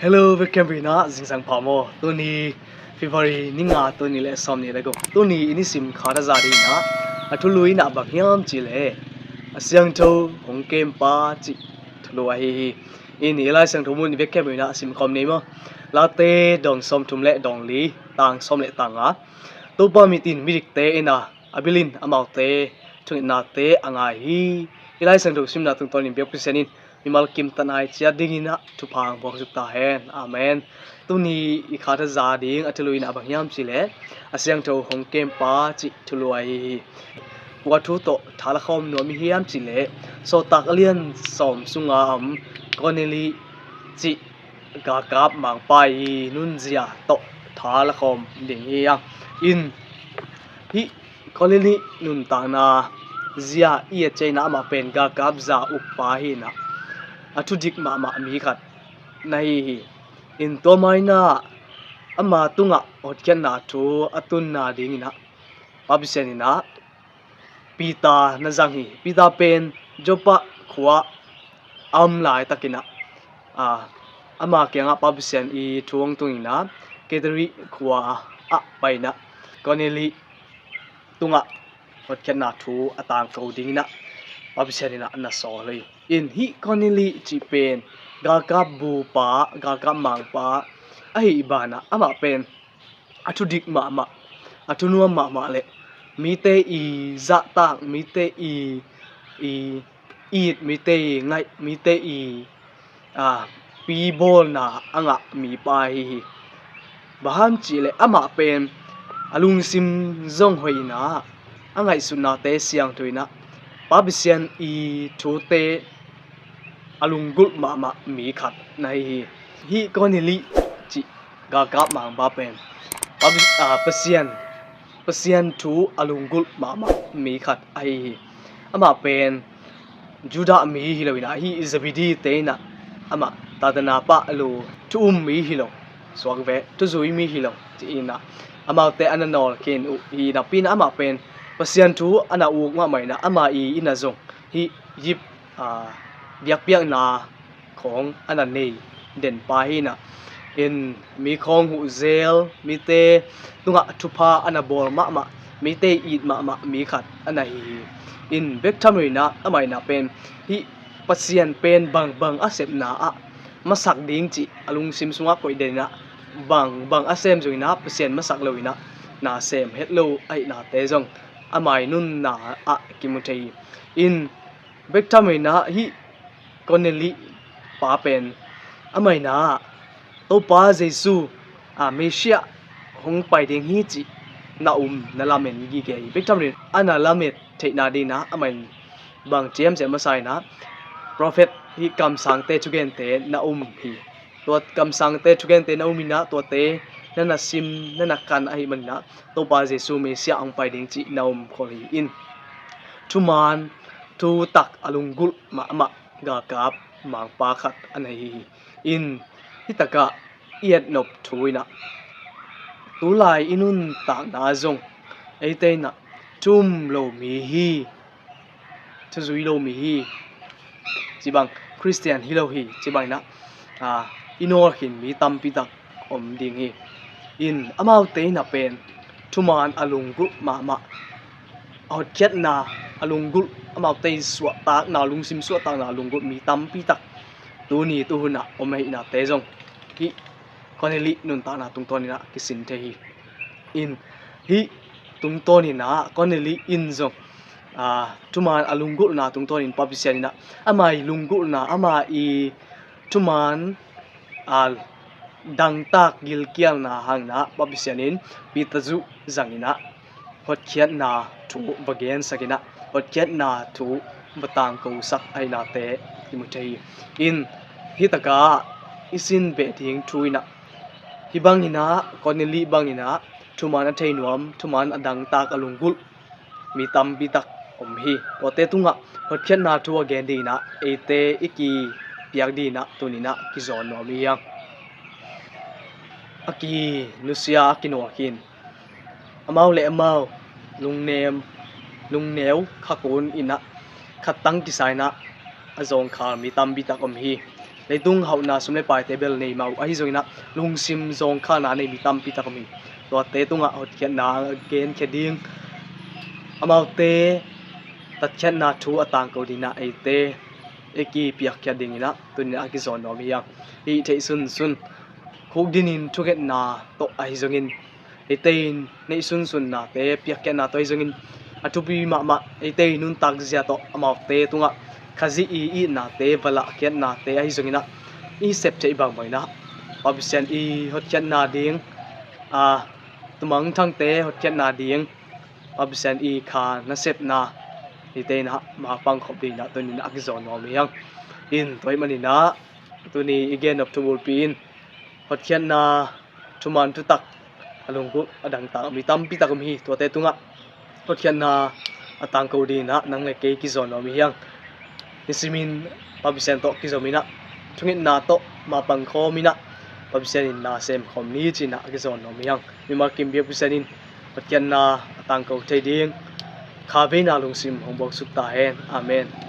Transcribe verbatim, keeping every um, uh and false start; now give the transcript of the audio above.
Hello, welcome back na zingsang pha maw. Tuni February ni nga, tuni le sawm ni le guk. Tuni i nisim khat a za ding na, a thulu in a bang hiam cih leh a siangtho hong kempa cih thulu ahi hi. In i Lai Siangtho mun i bek kempa in a sim khawm ni maw. Late dong sawm thum le dong li, tang sawm le tang nga. Topa mit in midikte in a, a bil in amaute thungetnate a ngai hi. I Lai Siangtho simna tungtawn in biak Pasian in mimal kim tanai ciat dingin a thupha hong buaksuk ta hen. Amen. Tuni i khat a za ding a thulu in a bang hiam cih leh a siangtho hong kempa cih thulu ahi hi. Kua thu tawh tha la khawm nuam i hiam cih leh Sawltak a lian sawm sunga om Korneli cih galkap mangpa i nunzia tawh tha la khawm ding hi hang. In hih Korneli nuntakna zia i et ciangin a, amah pen galkap za ukpa hi in a, a thudik mahmah mi khat na hi hi. In tua ma in a ama tungah hotkhiatna thu a tunna dingin a Pa Pasian in a Peter na zang hi. Peter pen Joppa khua a om laitakin a, a, ama kiangah Pa Pasian i thu hong tungin a, Kenkreia khua ah pai in a, Korneli tungah hotkhiatna thu a tangko dingin a Pa Pasian in a na sawl hi. In hih Korneli cih pen galkap bupa, galkap mangpa ahih banah amah pen a thudik mahmah, a thunuam mahmah le mite i zahtak, mite i, i it, mite i ngaih, mite i, a, pibawlna a ngah mipa ahi hi. Bang hang hiam cih leh amah pen a lungsim zong hoih in a, a ngaihsutnate siangtho in a, Pa Pasian i thute a lunggulh mahmah mi khat na hi hi. Hih Korneli cih galkap mangpa pen Pa, a, Pasian, Pasian thu a lunggulh mahmah mi khat ahi hi. Amah pen Judah mi hi lo in a, hih Zebedee te in a amah tatana pah lo, thu um mi hi lo, suak ve, thuzui mi hi lo ci-in a, amaute a na nawl khin uh hi napi in a, amah pen Pasian thu a na uk mahmah in a, ama i inn ah zong hih Egypt, a, biakpiakna khawng a na nei denpa hi in a, in mi khawng huh zel, mite tungah thupha a na bawl mahmah, mite i it mahmah mi khat a na hi hi. In bek tham lo in a, amah in a pen hih Pasian pen bangbang a sepna ah masak ding cih a lungsim sungah koih den in a, bangbang a sem zong in a Pasian masak lo in a, na sem het lo ahihnate zong ama i nunna ah kimu thei hi. In bek tham lo in a hih Korneli pa pen amah in a Topa Jesu, a, Messiah hong pai ding hi cih na um, na lamen gige hi. Bek tham lo in a na lamet theihna dingin a amah in bang ciamciam masa in a, prophet, hih kamsangte thugente na um hi. Tua kamsangte thugente na um in a, tuate na na sim, na na kan ahih manin a, Topa Jesu Messiah hong pai ding cih na um khol hi. In thuman thutak a lunggulh mahmah galkap mangpa khat a na hi hi. In hih takah i et nop thu in a, tulai i nuntakna zong eite in a thu um lo mi hi, thuzui lo mi hi, ci bang, Khristian hi lo hi ci bang in a, a, i nawl khin mi tampi tak om ding hi. In amaute in a pen thuman a lunggulh mahmah, a hotkhiatna a lunggulh, amaute in suahtakna, lungsim suahtakna a lunggulh mi tampi tak tuni tuhun ah om ahihnate zong hih Korneli nuntakna tungtawn in a kisin thei hi. In hih tungtawn in a Korneli in zong, a, thuman a lunggulhna tungtawn in Pa Pasian in a ama i lunggulhna, ama i thuman, a, dangtak gilkialna hang in a Pa Pasian in Peter zuh zang in a hotkhiatna thu va gensak in a, hotkhiatna thu va tangkosak ahihnate kimu thei hi. In hih takah i sin beh ding thu in a, hih bang in a, Korneli bang in a thuman a thei nuam, thuman a dangtak a lunggulh mi tampi tak om hi. Tuate tungah hotkhiatna thu a gen dingin a eite i kipiak dingin a tuni in a kizawn nuam hi hang. A kinusia, a kinawl khin, amau le amau lungnem, lungneu khakun in a khattang kisa in a a zawngkhal mi tampi tak om hi. leitung hauhna sum le paite bel nei mah uh ahi zongin ah, lungsim zawngkhalna nei mi tampi tak om hi. Tuate tungah hotkhiatna a genkhia ding, amaute tatkhiatna thu a tangko dingin ah eite i kipiakkhiat dingin ah tuni-in ah a kizawn nuam hi hang. Hih theih sunsun khukdinin thungetna tawh ahi zongin, eite in neih sunsunnate piakkhiatna tawh ahi zongin, a thupi mahmah eite i nuntak zia tawh amaute tungah Khazih i itnate va lahkhiatnate ahi zongin ah, i sep theih bangbang in ah Pa Pasian i hotkhiatna ding, a, tumangthangte hotkhiatna ding Pa Pasian i kha nasepna eite in ah ma pangkhop dingin ah tuni-in ah a kizawn nuam hi hang. In tua ahih manin ah tuni i gen nop thu bulpi in hotkhiatna thuman thutak a lunggulh a dangtak mi tampi tak om hi. Tuate tungah hotkhiatna a tangko dingin ah nang le kei kizawn nuam hi hang. Nisimin Pa Pasian tawh kizom in ah, thungetna tawh ma pangkhawm in ah, Pa Pasian in na sem khawm ni ci-in ah a kizawn nuam hi hang. Mimal kim biak Pasian in hotkhiatna a tangko thei ding kha veina lungsim hong buaksuk ta hen. Amen.